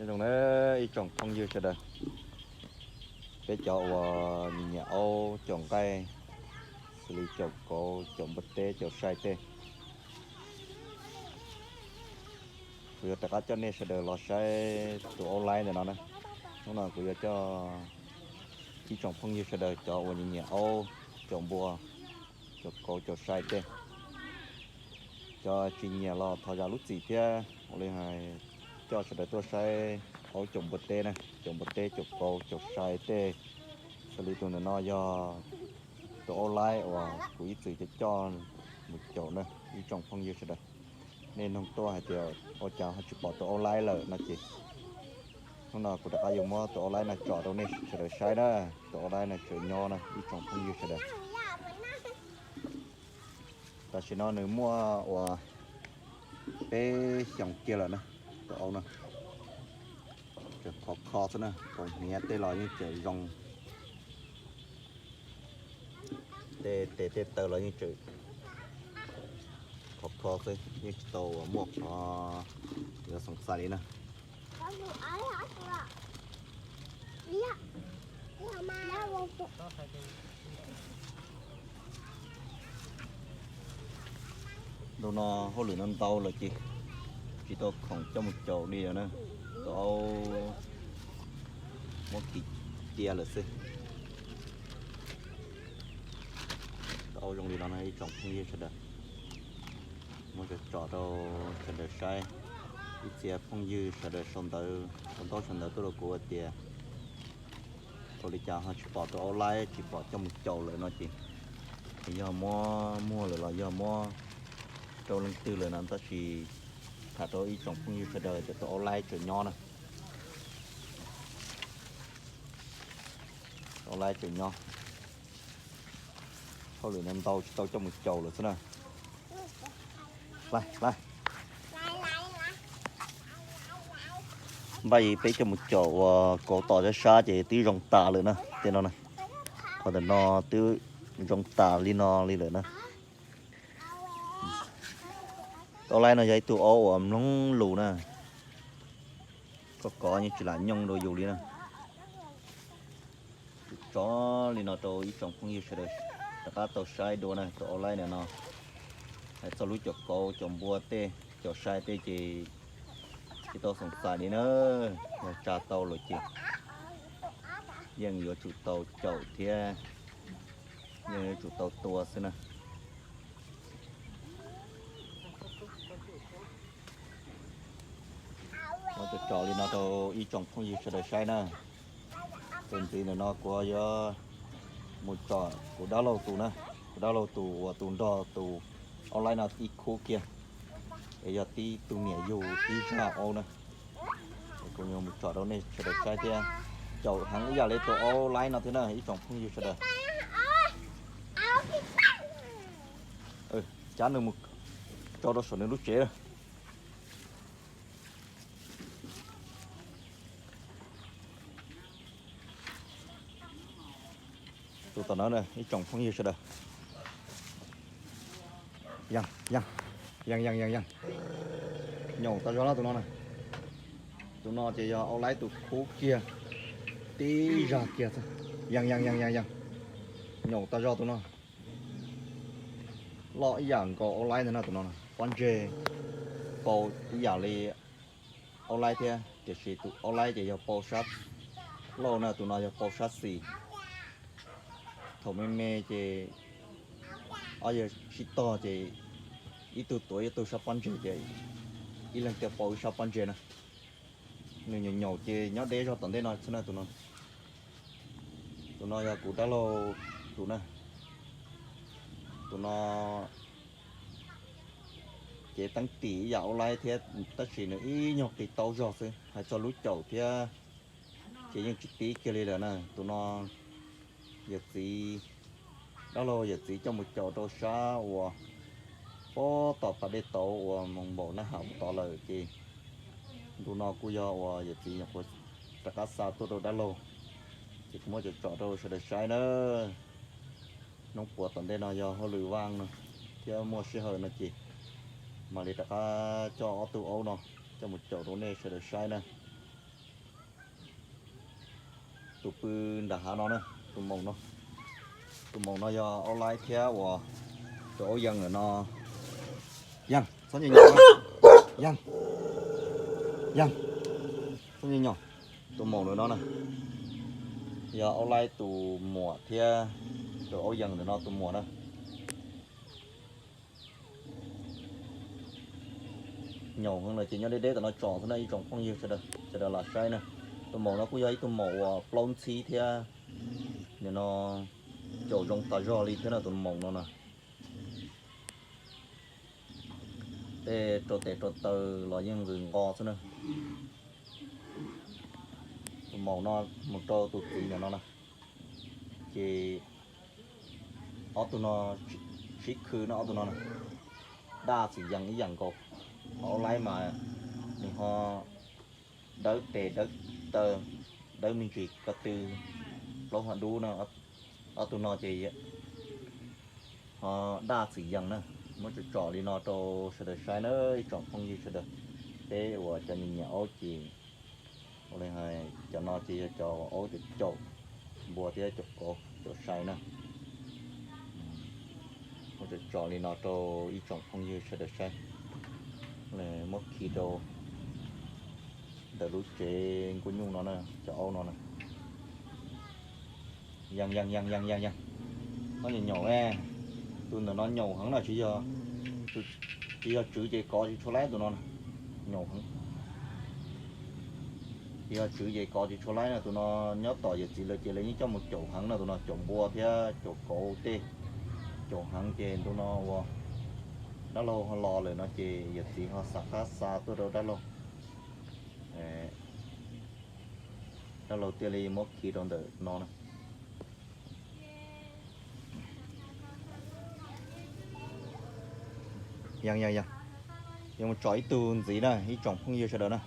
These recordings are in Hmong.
Zoo na ib tsoom phooj ywg sawv daws, peb cov uas nyiam nyiam aub caum nqaij, xws li caum kauv, caum npua teb, caum sai tej, kuv yuav rov qab coj nej sawv daws los saib tus aub laib ntawm no na. Hnub no kuv yuav coj ib tsoom phooj ywg sawv daws cov uas nyiam nyiam aub, caum npua, caum kauv, caum sai tej. Cov tsis nyiam los thov zam lub txim thiab, ua li hais coj sawv daws tuaj saib aub caum npua teb na, caum npua teb, caum kauv, caum sai tej. Xws li tus ntawm no yog tus aub laib uas kuv ib txwm coj coj mus caum na ib tsoom phooj ywg sawv daws. Nej noog tuaj hais tias ua cas ho tsis pom tus aub laib lawm no ces hnub no kuv rov qab yuav muab tus aub laib no tso rau nej sawv daws saib na. Tus aub laib no tseem nyob na ib tsoom phooj ywg sawv daws. Tam sim no nws muaj uas peb xyoos kiag lawm na. Tus aub no tseem khov kho xwb na, kaus hniav tej los yeej tseem zoo, tej tes tej taw los yeej tseem khov kho xwb, yeej tsis tau muaj qhov yuav xoom xais li na. Ntu no hauj lwm no ntau lawm ces tsis tau khoom coj mus caum li lawm na. Tus aub muab khi cia lawm xwb. Tus aub zoo li no na ib tsoom phooj ywg sawv daws. Muab tso tso rau sawv daws saib. Ib txhia phooj ywg sawv daws sau ntawv, sau ntaub sau ntawv tuaj rau kuv hais tias ua li cas ho tsis pom tus aub laib, tsis pom coj mus caum lawm no ces yog muab muag lawm los yog muab rau leej twg lawm no, tab sis tham rau ib tsoom phooj ywg sawv daws tias tus aub laib tseem nyob na. Tus aub laib tseem nyob. Hauj lwm no ntau tsis tau coj mus caum lawm xwb na. Npaj peb coj mus caum uas kauv tom sab sab ces twb zoo tas lawm na tej no na. Qhov ntawm no twb zoo tas li no li lawm na. Tus aub laib no yog ib tug aub uas mloog lus na. Koj kov yeej tsis lam nyooj dua yus li na. Tso li no rau ib tsoom phooj ywg sawv daws rov qab tau saib dua na. Tus aub laib ntawm no, hais txog lub caum kauv caum npua tej, caum sai tej ces tsis tau xoom xais li na. Yog tsa tau lawm ces yeej yuav tsum tau caum thiab, yeej yuav tsum tau tua xwb na. Muab tso tso li no rau ib tsoom phooj ywg sawv daws saib na. Tus ntxiv ntawm no kuv yuav mus tsom kuv dab laug tus na, kuv dab laug tus uas tus nrog tus aub laib no ib khub kiag, es yog tib tug niam yug tib zaj aub na. Es kuv yuav mus tsom rau nej sawv daws saib thiab. Caum heev ib yam li tus aub laib no thiab na ib tsoom phooj ywg sawv daws. Cab nws mus tso rau saum nws lub tsev. Tus tom no ib tsoom phooj ywg sawv daws. Yeej, yeej, yeej, yeej. Nyaum tas zog na tus no na. Tus no ces yog aub laib tus khub kiag, tib zag kiag. Yeej, yeej, yeej, yeej, yeej. Nyaum tas zog tus no. Loj ib yam nkaus aub laib ntag na tus no. Pob ntseg pau ib yam li aub laib thiab, tiam sis tus aub laib ces yog pau sab laug na, tus no yog pau sab xis. Thaum me me ces ob yawg sib tog ces ib tug tuav ib tug sab pob ntseg ces ib leeg thiaj pau ib sab pob ntseg na. Nws nyaum nyaum ces nyob deb zog tom ntej no xwb na tus no. Tus no yog kuv dab laug tus na. Tus no cev teeb tim ib yam aub laib thiab tab sis nws ib nyuag qis taub zog xwb. Hais txog lub caum thiab ces yeej tsis tib kiag li lawm na. Tus no yawm txiv, dab laug yawm txiv coj mus caum rau sab uas pob tom pas dej tauv uas moos npaum nab ham tod lawm ces ntu no kuj yog uas yawm txiv nyuam qhuav rov qab xa tuaj rau dab laug, ces kuv muab tsom tsom rau sawv daws saib na. Hnub puas tom ntej no yog hauj lwm vaj no thiab muaj sij hawm no ces mam li rov qab coj ob tug aub no coj mus caum rau nej sawv daws saib na. Tus pw nram hav no na, tus maum no. Tus maum no yog aub laib thiab uas tus aub yees ntawm no. Yees, txhob nyo nyo. Yees, yees, txhob nyo nyo. Tus maum ntawm no na, yog aub laib tus muam thiab tus aub yees ntawm no tus muam na. Nyaum heev lawm ces nyob deb deb tom no tsom xwb na ib tsoom phooj ywg sawv daws, sawv daws los saib na. Tus maum no kuj yog ib tug maum uas plaub ntxhib thiab, nim no caum zoo tas zog li thiab na tus maum no na. Tej rau tes rau taw los yeej nqws nqo xwb na. Tus maum no mus rau tus txiv ntawm no na, ces ob tug no sib khw no, ob tug no na, daj txwm yees ib yam nkaus. Ho aub laib mas nws ho dawb tes dawb taw, dawb me ntsis ko tw, plaub hau dub no. Ob tug no ces ho daj txwm yees na. Muab tsom tsom li no rau sawv daws saib na ib tsoom phooj ywg sawv daws. Peb uas cov nyiam nyiam aub ces ua li hais cov no ces yog cov aub caum npua thiab caum kauv caum sai na. Muab tsom tsom li no rau ib tsoom phooj ywg sawv daws saib. Muab khi rau ntawm lub tsev nkuaj nyuj no na, cov aub no na. Yees yees yees yees yees yees. Txhob nyaum nyaum, tus ntawm no nyaum heev no, tsis yog tswv ces kov tsis tshua laib tus no. Nyaum heev. Tsis yog tswv ces kov tsis tshua laib no, tus no nyob tom yawm txiv lawv ces lawv yeej coj mus caum heev no, tus no caum npua thiab caum kauv tej. Caum heev ces ntu no uas dab laug ho los lawm no ces yawm txiv ho xa qab xa tuaj rau dab laug. Dab laug thiaj li muab khi rau ntawm no na. Yees yees yees. Yuav mus tsom ib tug ntxiv na ib tsoom phooj ywg sawv daws na.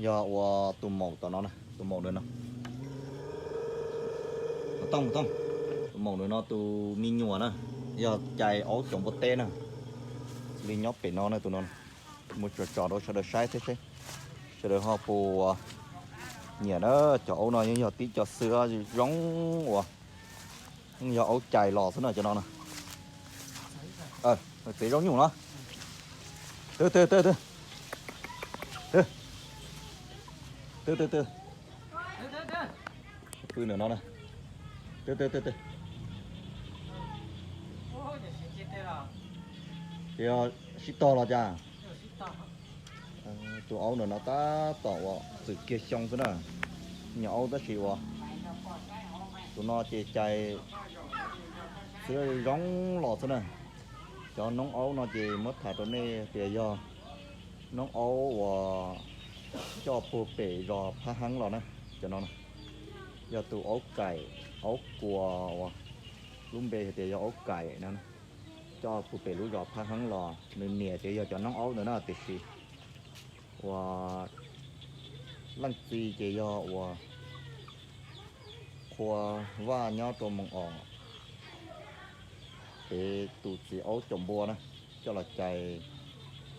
Yog ua tus maum tom no na, tus maum ntawm no. Mus tooj mus tooj. Tus maum ntawm no tus me nyuam na, yog cai aub caum npua teb na. Li nyob pem no na tus no. Mus tsom tsom rau sawv daws saib thiab seb sawv daws ho puas nyiam na. Cov aub no yeej yog tib co xwb zoo uas yeej yog aub cai los xwb na cov no na. Txiv zoo nyuj no. Twg twg twg twg. Twg twg twg. Pw ntawm no na. Twg twg twg twg. Ces yog sib tog los cas? Tus aub ntawm no tab tom uas txwm kiag xyoo xwb na. Nyuam aub tab sis uas tus no ces cai xwb zoo los xwb na. Cov noob aub no ces muab tham rau nej tias yog noob aub uas coj puag pem zos Phab Heeb los na. Cov no yog tus aub kaim, aub kuas uas lub npe hais tias yog aub kaim no. Coj puag pem lub zos Phab Heeb los, nws niam ces yog cov noob aub ntawd na, tiam sis uas leej txiv ces yog uas Qhua Vaj nyob rau Moos Os. Pem tus txiv aub caum npua na, coj los cais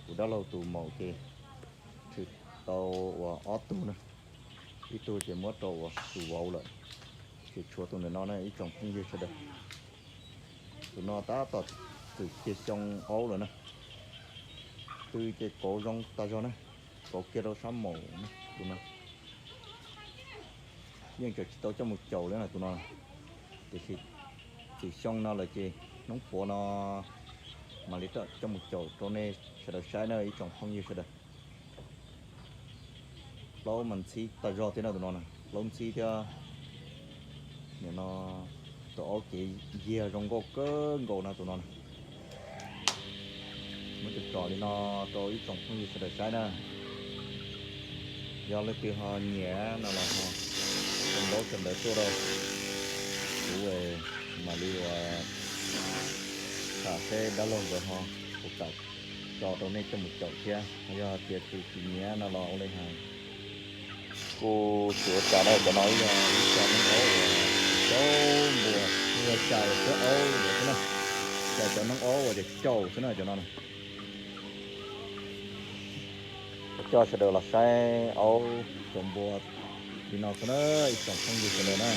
kuv dab laug tus maum ces tshwm tau uas ob tug na, ib tug ces muab rau uas tus vauv lawm, ces tshuav tus ntawm no na ib tsoom phooj ywg sawv daws. Tus no tab tom txwm kiag xyoo aub lawm na, tw ces kauv zoo tag zog na, kauv kiag rau sab maum na tus no. Yeej tseem tsis tau coj mus caum li na tus no, tiam sis txwm xyoo no lawm ces hnub puav no mam li coj mus caum rau nej sawv daws saib na ib tsoom phooj ywg sawv daws. Plaub mas ntxhib tag zog thiab na tus no, plaub ntxhib thiab. Nim no tus aub cev yiag zoo nkauj kawg nkaus no tus no. Muab tsom tsom li no rau ib tsoom phooj ywg sawv daws saib na. Yog leej twg ho nyiam no los ho ntaub sawv ntawd tuaj rau kuv, mam li uas tham seb dab laug nkawd ho puas kam tso rau nej coj mus caum thiab. Yog tias tus tsis nyiam no los ua li hais kuj tsis ua cas na. Cov no yog ib co noob aub uas caum npua, yog cais xwb aub ntawd xwb na, cais cov noob aub uas caum xwb na cov no. Coj sawv daws los saib aub caum npua Li no xwb na, ib tsoom phooj ywg sawv daws na.